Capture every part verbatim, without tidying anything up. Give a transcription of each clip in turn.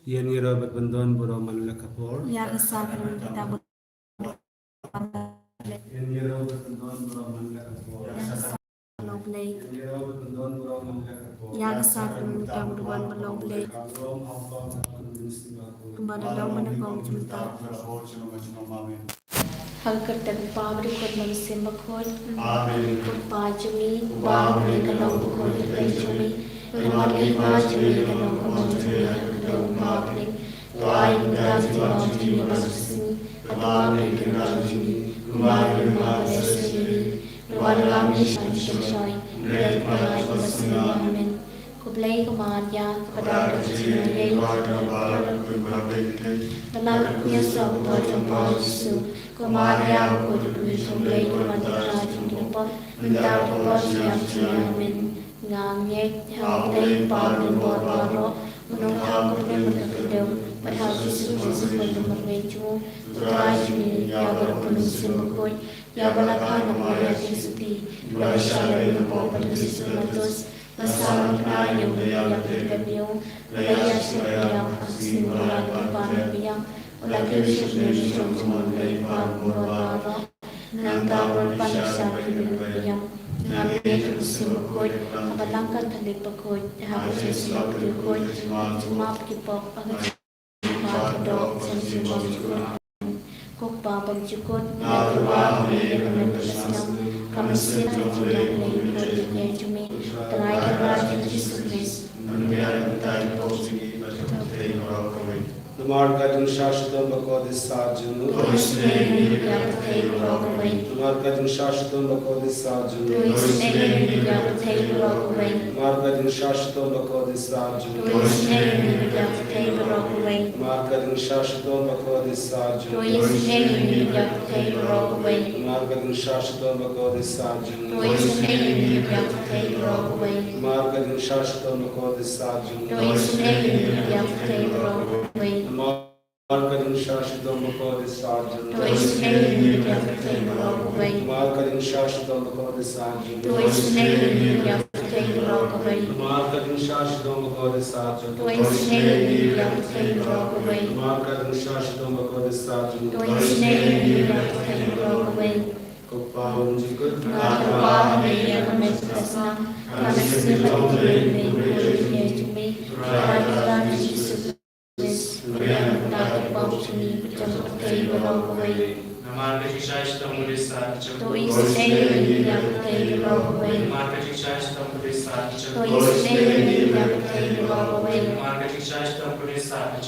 Ïa ngi ruh bad ban don burom man la ka por. Ïa ka sa ka long kita burom. Ïa ngi ruh bad ban don burom man la ka por. Ïa ka sa ka long Blei. Ïa ngi ruh bad ban don burom man la ka por. Ïa ka sa ka long kita burom man la Blei. Kumba la long man la ka por jong kita. Ha ka kyrteng u Kpa bad u Khun bad u Mynsiem Bakhuid. Amen. Ko Kpa jong ngi, uba ha bneng, ka long bakhuid ka kyrteng jong me. Ka long ka jong me, ka long ka mon jong me ha ka kyrteng u Kpa ha bneng. To ai ïa ngi u kyrdan jong ngi ha kane ka sngi. Bad to map ïa ki kyrdan jong ngi kumba ngi map ïa ki kyrdan jong ngi. Wan lam ïa ngi sha ka jingshai. Hynrei pynïaid ïa ngi na ka bynta ka sngi. Amen. Ko Blei, ko Maria, kaba don ka jingïeit, ko don ka jingïeit. Lada ka kñia soh ka bor jong u Jisu, ko Maria, ko khuid jong u Blei, ko wan ban ïaid ïa ngi ki pop, mynta bad ha ka por jong ka jingim. Amen. Nga ngeit ha U Blei Kpa Uba Bor baroh, U Nongthaw Kynrad ka Khyndew, bad ha U Jisu Khrist U Khun ba marwei jong U Trai jong ngi, ïa uba la pynmynshwa bakhuid, ïa uba la kha na ka Maria Theisotti, ïa uba la shah lade na ka bynta u Pontius Pilatus, la sahnarphna ïa u, la ïap, la kylliang, la ïaid sha ka khyndiat, ha ka sngi ba ar, la leit ban ïaid ban ïeng, la kiew sha ka jong U Blei Kpa Uba Bor baroh. Nangta u la pan sha ka ïing ba ïap. Nga ngeit ha U Mynsiem Bakhuid, ha ka Balang Katholik bakhuid, ha ka jingïasyllok bakhuid, ka jingmap ki pop, ha ka jingmap ki doh, ka jingmap ki doh. Ko Kpa bymjukut, nga tyrwa ha me ïa ka met ka snam, ka mynsiem, ka jingïeit, ka jingïeit jong me, Trai Kynrad jong ngi Jisu Khrist. Namar ka jingshah shitom bakhuid ka jingïeit jong me. To isynei ïa ngi ïa ka pyrthei baroh kawei. Namar ka jingshah shitom bakhuid ka jingïeit jong me. To isynei ïa ngi ïa ka pyrthei baroh kawei. Namar ka jingshah shitom bakhuid ka jingïeit jong me. To isynei ïa ngi ïa ka pyrthei baroh kawei. Namar ka jingshah shitom bakhuid ka jingïeit jong me. To isynei ïa ngi ïa ka pyrthei baroh kawei. Namar ka jingshah shitom bakhuid ka jingïeit jong me. To isynei ïa ngi ïa ka pyrthei baroh kawei. Namar ka jingshah shitom bakhuid ka jingïeit jong me. To isynei ïa ngi ïa ka pyrthei baroh kawei. Namar ka jingshah shitom bakhuid ka jingïeit jong me. To isynei ïa ngi ïa ka pyrthei baroh kawei. Namar ka jingshah shitom bakhuid ka jingïeit jong me. To isynei ïa ngi ïa ka pyrthei baroh kawei. Namar ka jingshah shitom bakhuid ka jingïeit jong me. To isynei ïa ngi ïa ka pyrthei baroh kawei. Namar ka jingshah shitom bakhuid ka jingïeit jong me. To isynei ïa ngi ïa ka pyrthei baroh kawei. Ko Kpa bymjukut, nga tyrwa ha me ïa ka met ka snam, ka mynsiem bad ka jingïeit jong me, Trai Kynrad jong ngi Jisu Khrist, pynïaid na ka bynta ki pop jong ngi bad jong ka pyrthei baroh kawei. Namar ka jingshah shitom bakhuid ka jingïeit jong me. To isynei ïa ngi ïa ka pyrthei baroh kawei. Namar ka jingshah shitom bakhuid ka jingïeit jong me. To isynei ïa ngi ïa ka pyrthei baroh kawei. Namar ka jingshah shitom bakhuid ka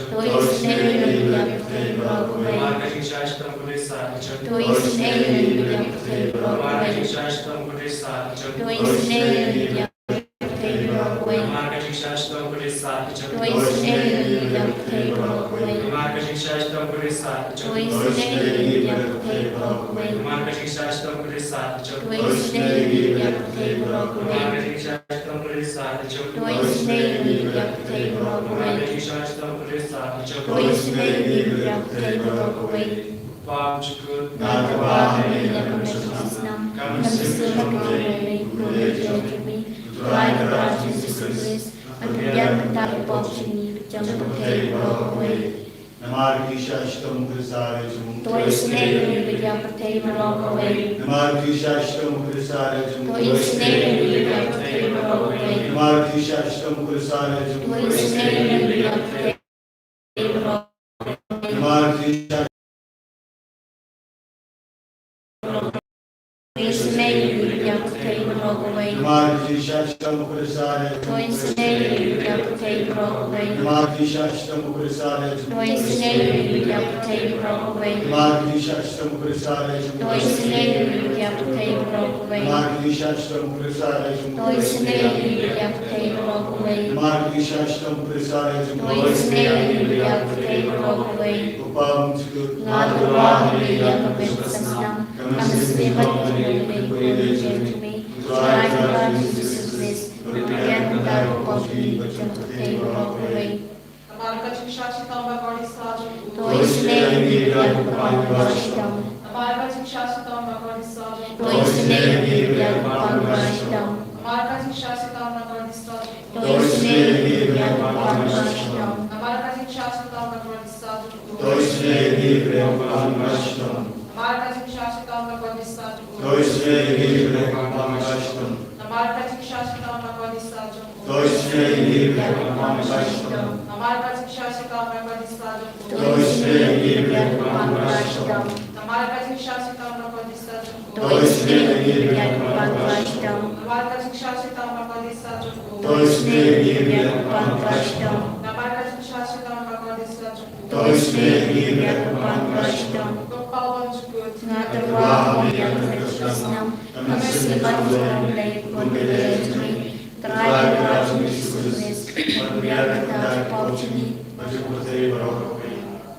jingïeit jong me. To isynei ïa ngi ïa ka pyrthei baroh kawei. Namar ka jingshah shitom bakhuid ka jingïeit jong me. To isynei ïa ngi ïa ka pyrthei baroh kawei. Namar ka jingshah shitom bakhuid ka jingïeit jong me. To isynei ïa ngi ïa ka pyrthei baroh kawei. Namar ka jingshah shitom bakhuid ka jingïeit jong me. To isynei ïa ngi ïa ka pyrthei baroh kawei. Namar ka jingshah shitom bakhuid ka jingïeit jong me. To isynei ïa ngi ïa ka pyrthei baroh kawei. Namar ka jingshah shitom bakhuid ka jingïeit jong me. To isynei ïa ngi ïa ka pyrthei baroh kawei. Namar ka jingshah shitom bakhuid ka jingïeit jong me. To isynei ïa ngi ïa ka pyrthei baroh kawei. Namar ka jingshah shitom bakhuid ka jingïeit jong me. To isynei ïa ngi ïa ka pyrthei baroh kawei. Ko Kpa bymjukut, nga tyrwa ha me ïa ka met ka snam, ka mynsiem bad ka jingïeit jong me, Trai Kynrad jong ngi Jisu Khrist, ban pynïaid na ka bynta ki pop jong ngi bad jong ka pyrthei baroh kawei. Namar ka jingshah shitom bakhuid ka jingïeit jong me. To isynei ïa ngi bad ïa ka pyrthei baroh kawei. Namar ka jingshah shitom bakhuid ka jingïeit jong me. To isynei ïa ngi bad ïa ka pyrthei baroh kawei. Namar ka jingshah shitom bakhuid ka jingïeit jong me. To isynei ïa ngi bad ïa ka pyrthei baroh kawei. Namar ka jingshah To isynei ïa ngi bad ïa ka pyrthei baroh kawei. Namar ka jingshah shitom bakhuid ka jingïeit jong me. To isynei ïa ngi bad ïa ka pyrthei baroh kawei. Namar ka jingshah shitom bakhuid ka jingïeit jong me. To isynei ïa ngi bad ïa ka pyrthei baroh kawei. Namar ka jingshah shitom bakhuid ka jingïeit jong me. To isynei ïa ngi bad ïa ka pyrthei baroh kawei. Namar ka jingshah shitom bakhuid ka jingïeit jong me. To isynei ïa ngi bad ïa ka pyrthei baroh kawei. Namar ka jingshah shitom bakhuid ka jingïeit jong me. To isynei ïa ngi bad ïa ka pyrthei baroh kawei. Ko Kpa bymjukut, nga tyrwa ha me ïa ka met ka snam, ka mynsiem bad ka jingïeit jong me, Trai Kynrad jong ngi Jisu Khrist, pynïaid na ka bynta ki pop jong ngi bad jong ka pyrthei baroh kawei. Namar ka jingshah shitom bakhuid ka jingïeit jong me. To isynei ïa ngi bad ïa ka pang kaba shitom. Namar ka jingshah shitom bakhuid ka jingïeit jong me. To isynei ïa ngi bad ïa ka pang kaba shitom. Namar ka jingshah shitom bakhuid ka jingïeit jong me. To isynei ïa ngi bad ïa ka pang kaba shitom. Namar ka jingshah Namar ka jingshah shitom ka dei sa jong u. To isynei ïa ngi ba ïeit u Kpa Kpa jong u. Namar ka jingshah shitom ka dei sa jong u. To isynei ïa ngi ba ïeit u Kpa Kpa jong u. Namar ka jingshah shitom ka dei sa jong u. To isynei ïa ngi ba ïeit u Kpa Kpa jong u. Namar ka jingshah shitom ka dei sa jong u. To isynei ïa ngi ba ïeit u Kpa Kpa jong u. Namar ka jingshah shitom ka dei sa jong u. To isynei ïa ngi ba ïeit u Kpa Kpa jong u. Namar ka jingshah shitom ka dei sa jong u. To isynei ïa ngi ba ïeit u Kpa Kpa jong u. Ko Kpa bymjukut. Nga tyrwa ha ïing ka jong u. Ka mynsiem bad u Blei bun ka leh jong ngi. Trai ka jong ngi Jisu Khrist. Bad u ïa ka jong u Kpa jong ngi. Bad jong u Blei baroh.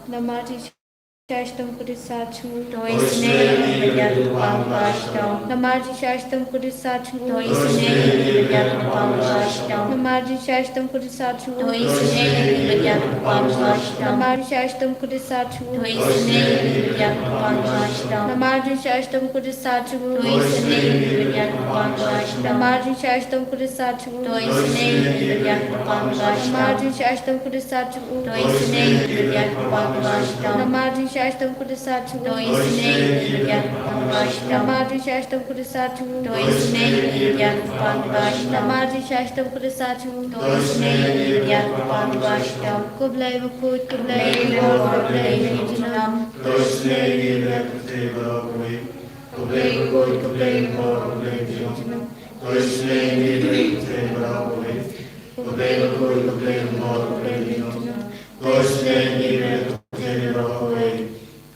Namar jingshah shitom ka dei sa jong u. To isynei ïa ngi ba ïeit u Kpa Kpa jong u. Namar jingshah shitom ka dei sa jong u. To isynei ïa ngi ba ïeit u Kpa Kpa jong u. Namar jingshah shitom ka dei sa jong u. To isynei ïa ngi ba ïeit u Kpa Kpa jong u. Namar jingshah shitom ka dei sa jong u. To isynei ïa ngi ba ïeit u Kpa Kpa jong u. Namar jingshah shitom ka dei sa jong u. To isynei ïa ngi ba ïeit u Kpa Kpa jong u. Namar jingshah shitom ka dei sa jong u. To isynei ïa ngi ba ïeit u Kpa Kpa jong u. Namar jingshah shitom ka dei sa jong u. To isynei ïa ngi ba ïeit u Kpa Kpa jong u. Namar jingshah shitom ka dei sa jong u. To isynei ïa ngi ba ïeit u Kpa Kpa jong u. Namar jingshah shitom ka dei sa jong u. To isynei ïa ngi ba ïeit u Kpa Kpa jong u. Namar jingshah shitom ka dei sa jong u. To isynei ïa ngi ba ïeit u Kpa Kpa jong u. Ko Blei bakhuid, ko Blei bakhuid, ko Blei bakhuid. To isynei ïa ngi ba ïeit u Blei baroh kawei. Ko Blei bakhuid, ko Blei bakhuid, ko Blei bakhuid. To isynei ïa ngi ba ïeit u Blei baroh kawei. Ko Blei bakhuid, ko Blei bakhuid, ko Blei bakhuid. To isynei ïa ngi ba ïeit u Blei baroh kawei.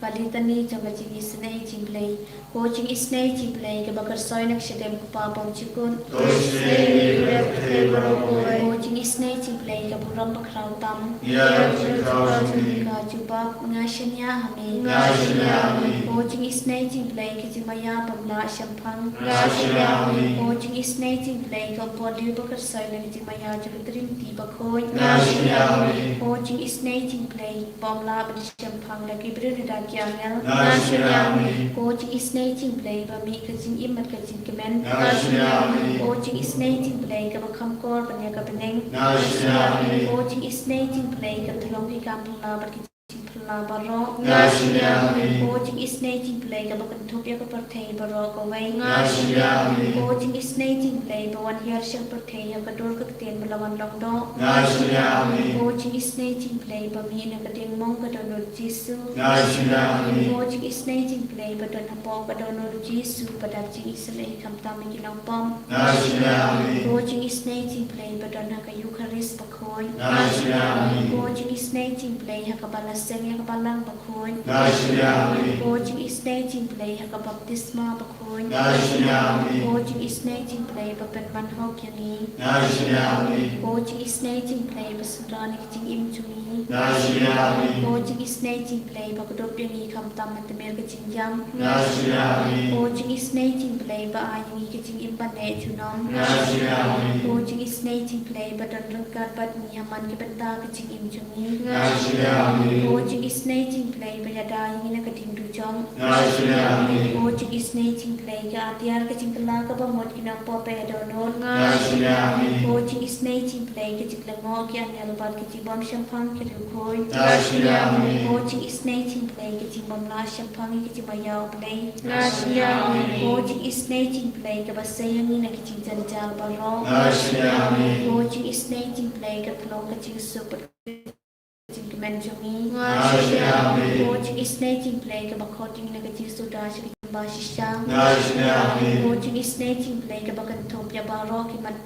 Ka litani jong ka jingisynei jong u Blei. Ko jingisynei jong u Blei kaba kyrsoi na ka shadem u Kpa bymjukut. To isynei ïa ngi ba ïeit u Blei baroh kawei. Ko jingisynei jong u Blei ka burom bakhraw tam. Ïa ka jingkhraw jong ngi. Ka jubab, nga shaniah ha me. Nga shaniah ha me. Ko jingisynei jong u Blei ka jingmaïa bym lah shemphang. Nga shaniah ha me. Ko jingisynei jong u Blei ka umphniang ba kyrsoi na ka jingmaïa jong ka Trinity bakhuid. Nga shaniah ha me. Ko jingisynei jong u Blei bym lah ban shemphang da ki briew ne da ki angel. Nga shaniah ha me. Ko jingisynei jong u Blei ba mih ka jingim bad ka jingkmen. Nga shaniah ha me. Ko jingisynei jong u Blei kaba kham kor ban ïa ka bneng. Nga shaniah ha me. Ko jingisynei jong u Blei ka thlong ki kam phylla bad ki jingphylla baroh. Nga shaniah ha me. Ko jingisynei jong u Blei kaba kynthup ïa ka pyrthei baroh kawei. Nga shaniah ha me. Ko jingisynei jong u Blei ba wan hiar sha ka pyrthei ha ka dur ka ktien ba la wan long doh. Nga shaniah ha me. Ko jingisynei jong u Blei ba mih na ka diengmong ka dohnud Jisu. Nga shaniah ha me. Ko jingisynei jong u Blei ba don hapoh ka dohnud Jisu ba dap jingisynei khamtam ïa ki nongpop. Nga shaniah ha me. Ko jingisynei jong u Blei ba don ha ka Eukharist bakhuid. Nga shaniah ha me. Ko jingisynei jong u Blei ha kaba la seng ïa ka balang bakhuid. Nga shaniah ha me. Ko jingisynei jong u Blei ha ka baptisma bakhuid. Nga shaniah ha me. Ko jingisynei jong u Blei ba pynman hok ïa ngi. Nga shaniah ha me. Ko jingisynei jong u Blei ba synran ïa ka jingim jong ngi. Nga shaniah ha me. Ko jingisynei jong u Blei ba kdup ïa ngi khamtam ha tmier ka jingïap. Nga shaniah ha me. Ko jingisynei jong u Blei ba ai ïa ngi ka jingim ban neh junom. Nga shaniah ha me. Ko jingisynei jong u Blei ba don ryngkat bad ngi ha man ki bynta ka jingim jong ngi. Nga shaniah ha me. Ko jingisynei jong u Blei ba ïada ïa ngi na ka ding dujok. Nga shaniah ha me. Ko jingisynei jong u Blei ka atiar ka jingkylla kaba mut ki nongpop ba ïa dohnud. Nga shaniah ha me. Ko jingisynei jong u Blei ka jinglyngngoh ki angel bad ka jingbymshemphang ki riewkhuid. Nga shaniah ha me. Ko jingisynei jong u Blei ka jingbymlah shemphang ïa ka jingmaïa u Blei. Nga shaniah ha me. Ko jingisynei jong u Blei kaba sei ïa ngi na ki jingjynjar baroh. Nga shaniah ha me. Ko jingisynei jong u Blei ka thlong ka jingsuk bad ka jingkmen jong ngi. Nga shaniah ha me. Ko jingisynei jong u Blei kaba khot ïa ngi na ka jingsuda sha ka jingbashisha. Nga shaniah ha me. Ko jingisynei jong u Blei kaba kynthup ïa baroh ki mat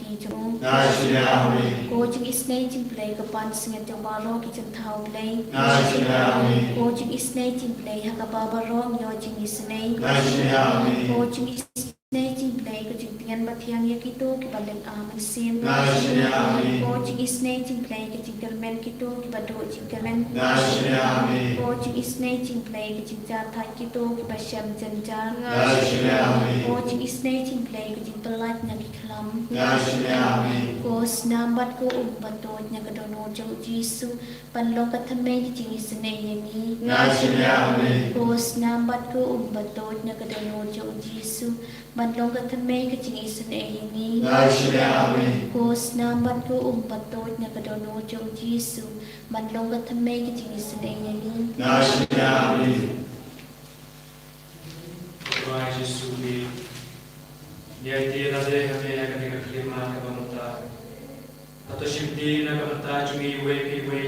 Nga shaniah ha me. Ko jingisynei jong u Blei ka pansngiat jong baroh ki jingthaw Blei. Nga shaniah ha me. Ko jingisynei jong u Blei ha kaba baroh ngi ïoh jingisynei. Nga shaniah ha me. Ko jingisynei jong u Blei ka jingtngen bathiang ïa kito kiba lynga mynsiem. Nga shaniah ha me. Ko jingisynei jong u Blei ka jingkyrmen kito kiba duh jingkyrmen. Nga shaniah ha me. Ko jingisynei jong u Blei ka jingjar thait kito kiba shem jynjar. Nga shaniah ha me. Ko jingisynei jong u Blei ka jingpyllait na ki Nga shaniah ha me. Ko snam bad ko um ba tuid na ka dohnud jong u Jisu, ban long ka thymmei ka jingisynei ïa ngi. Nga shaniah ha me. Ko snam bad ko um ba tuid na ka dohnud jong u Jisu, Ban long ka thymmei ka jingisynei ïa ngi. Nang sngewbha, amen. Ko snam bad ko um ba tuid na ka dohnud jong u Jisu. Ban long ka thymmei ka jingisynei ïa ngi. Nang sngewbha, amen. Ko Trai Jisu, ngi ïaid lade ha me ha kane ka khyllipmat kaba mynta. Hato shimti na ka bynta jong ngi iwei pa iwei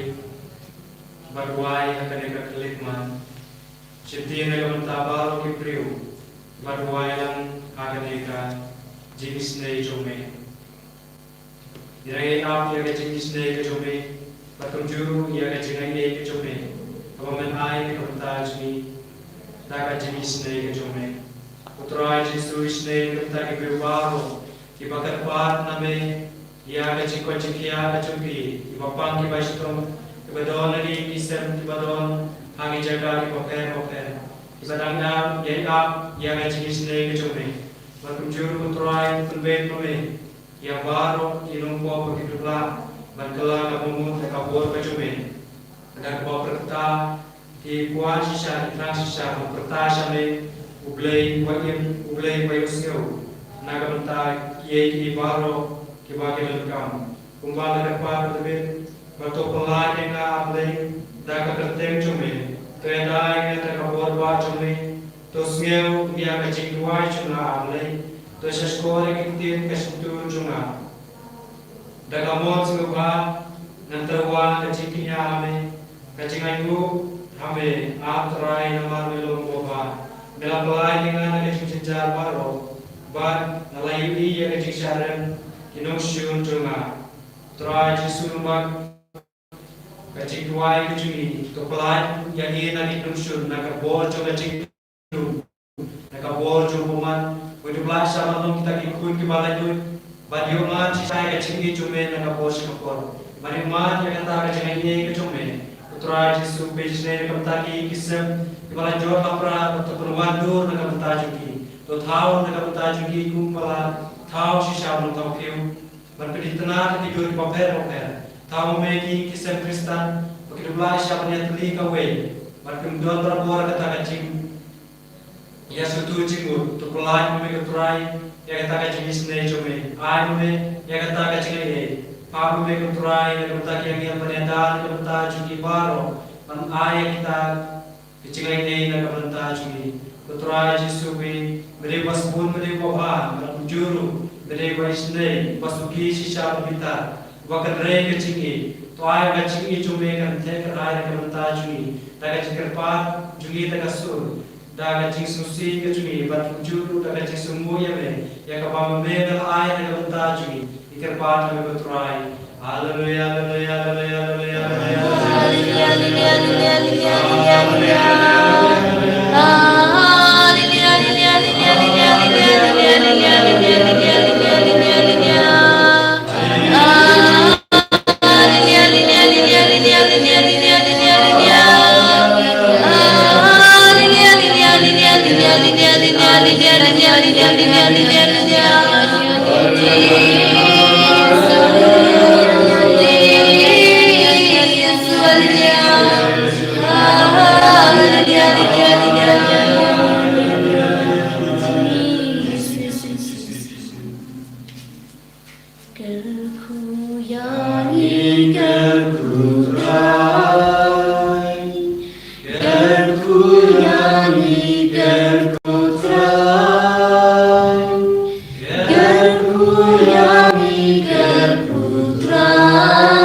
ba duwai ha kane ka khyllipmat. Shimti na ka bynta baroh ki briew ba duwai lang ha kane ka jingisynei jong me. Ngi ïai ap ïa ka jingisynei ka jong me bad kumjuh ruh ïa ka jingaiei ka jong me kaba men ai na ka bynta jong ngi da ka jingisynei ka jong me. Ko Trai Jisu, isynei na ka bynta ki briew baroh kiba kyrpad na me ïa ka jingkoit jingkhiah ka jong ki, kiba pang kiba shitom, kiba don ha ki sem, kiba don ha ki jaka kiba pher bapher, kiba dang ïai ap ïa ka jingisynei ka jong me. Bad kumjuh ruh ko Trai, pynbeit ma me ïa baroh ki nongpop bad ki duh lah ban kylla ka bamut da ka bor ka jong me. Lada kaba pyrta ki kwah shisha, ki thrang shisha ban pyrta sha me, U Blei uba im, U Blei uba ïohsngew na ka bynta kiei kiei baroh kiba ki donkam. Kumba la kyrpad u Dabid, ba to pyllait ïa nga, A Blei, da ka kyrteng jong me, to ïada ïa nga da ka bor bah jong me, to sngew ïa ka jingduwai jong nga, A Blei, to sngap ïa ka ktien ka shyntur jong nga. Da ka mon sngewbha ngan tyrwa ka jingkñia ha me, ka jingainguh ha me, A Trai, namar me long uba bha. Me la pyllait ïa nga na ka jingjynjar baroh bad nga la ïohi ïa ka jingshah rem ki nongshun jong nga. Trai Jisu Nongbat, ka jingduwai ka jong ngi, to pyllait ïa ngi na ki nongshun na ka bor jong ka jing na ka bor jong u bymman, uba ïathuh sha ban long kita ki khun kiba laitluid, ban ïohmad shisha ïa ka jingïeit jong me na ka bor sha ka por, ban ïohmad ïa kata ka jingaiei ka jong me. Ko Trai Jisu, pynshai na ka bynta ki ïing ki sem kiba la jot la pra, to pynwandur na ka bynta jong ki, to thaw na ka bynta jong ki kumba la thaw shisha ban thaw kiew, ban pynitynnad ha ki dur kiba pher bapher. Thaw ma me ki ïing ki sem Khristan ba ki duh lah shisha ban ïatylli kawei, ban pyndonkam barabor kata ka jing ïa sngewthuh jingmut. To pyllait ma me ko Trai ïa kata ka jingisynei jong me. Ai ma me ïa kata ka jingaiei. Phah ma me ko Trai na ka bynta ki angel ban ïada na ka bynta jong ki baroh, ban ai ïa kita ka jingaiei na ka bynta jong ngi. Ko Trai Jisu, me dei uba sbun, me dei uba bha, bad kumjuh ruh me dei uba isynei, uba suki shisha ban bitar, uba kynrei ka jingïeit. To ai ba ka jingïeit jong me kan theh kyrhai na ka bynta jong ngi da ka jingkyrpad jong ngi da ka sur, da ka jingsngewsih ka jong ngi, bad kumjuh ruh da ka jingsngewnguh ïa me, ïa kaba me me la ai na ka bynta jong ngi. Ngi kyrpad ha me ko Trai. Haleluya, haleluya, haleluya, haleluya, haleluya. Kyrkhu ïa ngi, kyrkhu Trai. Kyrkhu ïa ngi, kyrkhu Trai. Kyrkhu ïa ngi, kyrkhu Trai.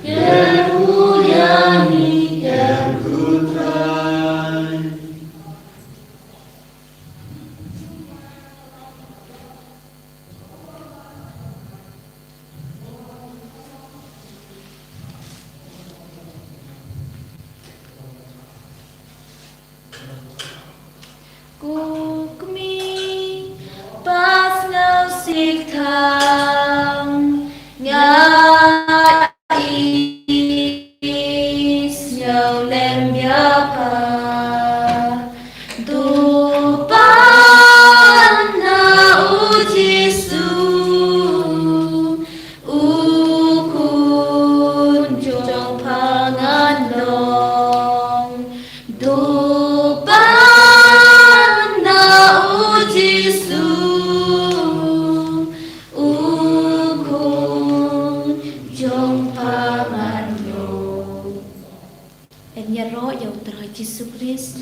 Kyrkhu ïa ngi, kyrkhu Trai. Ko kmie ba sngewsih tang, nga isngew lem ïa pha. Duh ban na u Jisu, u khun jong pha ngan long. Duh ban na u Yn ïaroh ïa U Trai Jisu Khrist.